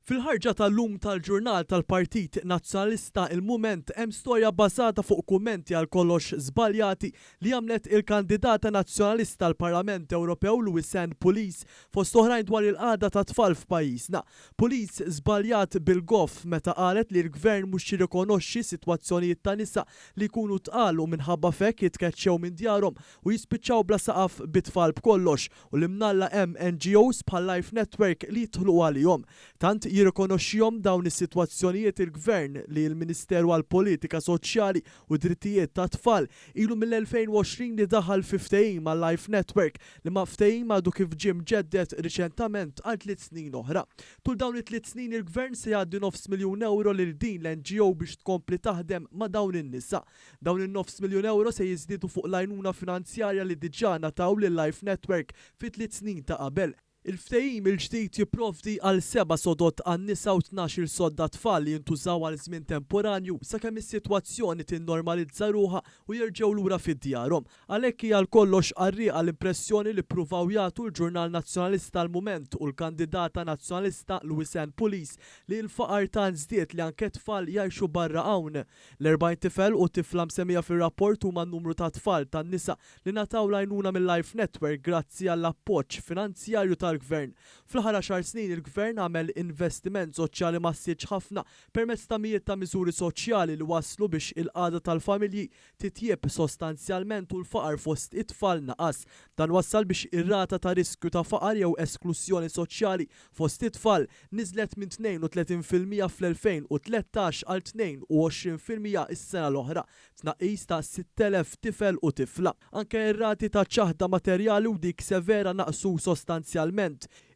Fil-ħarġa tal-lum tal-ġurnal tal-Partit Nazzjonalista Il-Mument hemm storja bbażata fuq kummenti għal kollox żbaljati li għamlet il-kandidata Nazzjonalista għall-Parlament Ewropew Louise-Anne Pulis fost oħrajn dwar il-qagħda tat-tfal f'pajjiżna. Pulis żbaljat bil-goff meta qalet li l-Gvern mhux jirrikonoxxi sitwazzjonijiet ta' nisa li jkunu tqal u minħabba f'hekk jitkeċċew minn djarhom u jispiċċaw bla saqaf bit-tfal b'kollox u li mnalla hemm NGOs bħal Life Network li jidħlu għalihom. Tant jirrikonoxxihom dawn is-sitwazzjonijiet il-Gvern li l-Ministeru għall-Politika Soċjali u Drittijiet tat-Tfal ilu mill-2020 li daħal fi ftehim ma' Life Network, liema ftehim għadu kif ġie mġedded riċentament għal tliet snin oħra. Tul dawn it-tliet snin il-Gvern se jgħaddi nofs miljun ewro lil din l-NGO biex tkompli taħdem ma' dawn in-nisa. Dawn in-nofs miljun ewro se jiżdiedu fuq l-għajnuna finanzjarja li diġà ngħataw lil Life Network fit-tliet snin ta' qabel. Il-ftehim il-ġdid jipprovdi għal seba' sodod għan-nisa u 12-il sodda tfal li jintużaw għal żmien temporanju sakemm is-sitwazzjoni tinnormalizza ruħha u jerġgħu lura fi djarhom. Għalhekk hi għal kollox qarrieqa l-impressjoni li ppruvaw jagħtu l-ġurnal Nazzjonalista El-Mument u l-kandidata Nazzjonalista Louise Anne Pulis li l-faqar tant żdied li anke tfal jgħixu barra hawn. L-40 tifel u tifla msemmija fir-rapport huma n-numru ta' tfal tan-nisa li ngħataw l-għajnuna mil-Life Network grazzi għall-appoġġ finanzjarju tal-Gvern. Fl-aħħar għaxar snin il-Gvern għamel investiment soċjali massiċċ ħafna permezz ta' mijiet ta' miżuri soċjali li wasslu biex il-qagħda tal-familji titjieb sostanzjalment u l-faqar fost it-tfal naqas. Dan wassal biex ir-rata ta' riskju ta' faqar jew esklużjoni soċjali fost it-tfal niżlet minn 32% fl-2013 għal 22% is-sena l-oħra, tnaqqis ta' 6,000 tifel u tifla. Anke ir-rati ta' ċaħda materjali u dik severa naqsu sostanzjalment.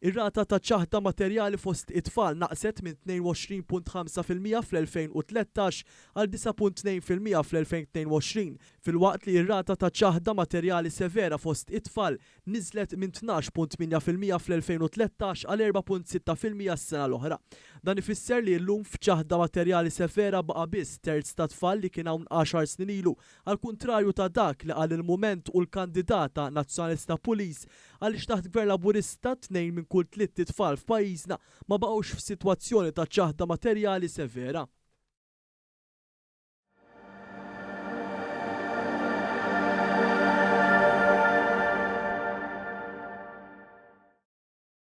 Ir-rata ta' ċaħda materjali fost it-tfal naqset minn 22.5% fl-2013 għal 9.2% fl-2022, filwaqt li r-rata ta' ċaħda materjali severa fost it-tfal niżlet minn 12.8% fl-2013 għal 4.6% s-sena l-oħra. Dan ifisser li llum f'ċaħda materjali severa baqa' biss terz tat-tfal li kien hawn għaxar snin ilu, għall-kuntrarju ta' dak li qal il-Mument u l-kandidata Nazzjonalista Pulis għaliex taħt Gvern Laburista tnejn minn kull tlitt itfal f'pajjiżna ma baqgħux f'sitwazzjoni ta' ċaħda materjali severa.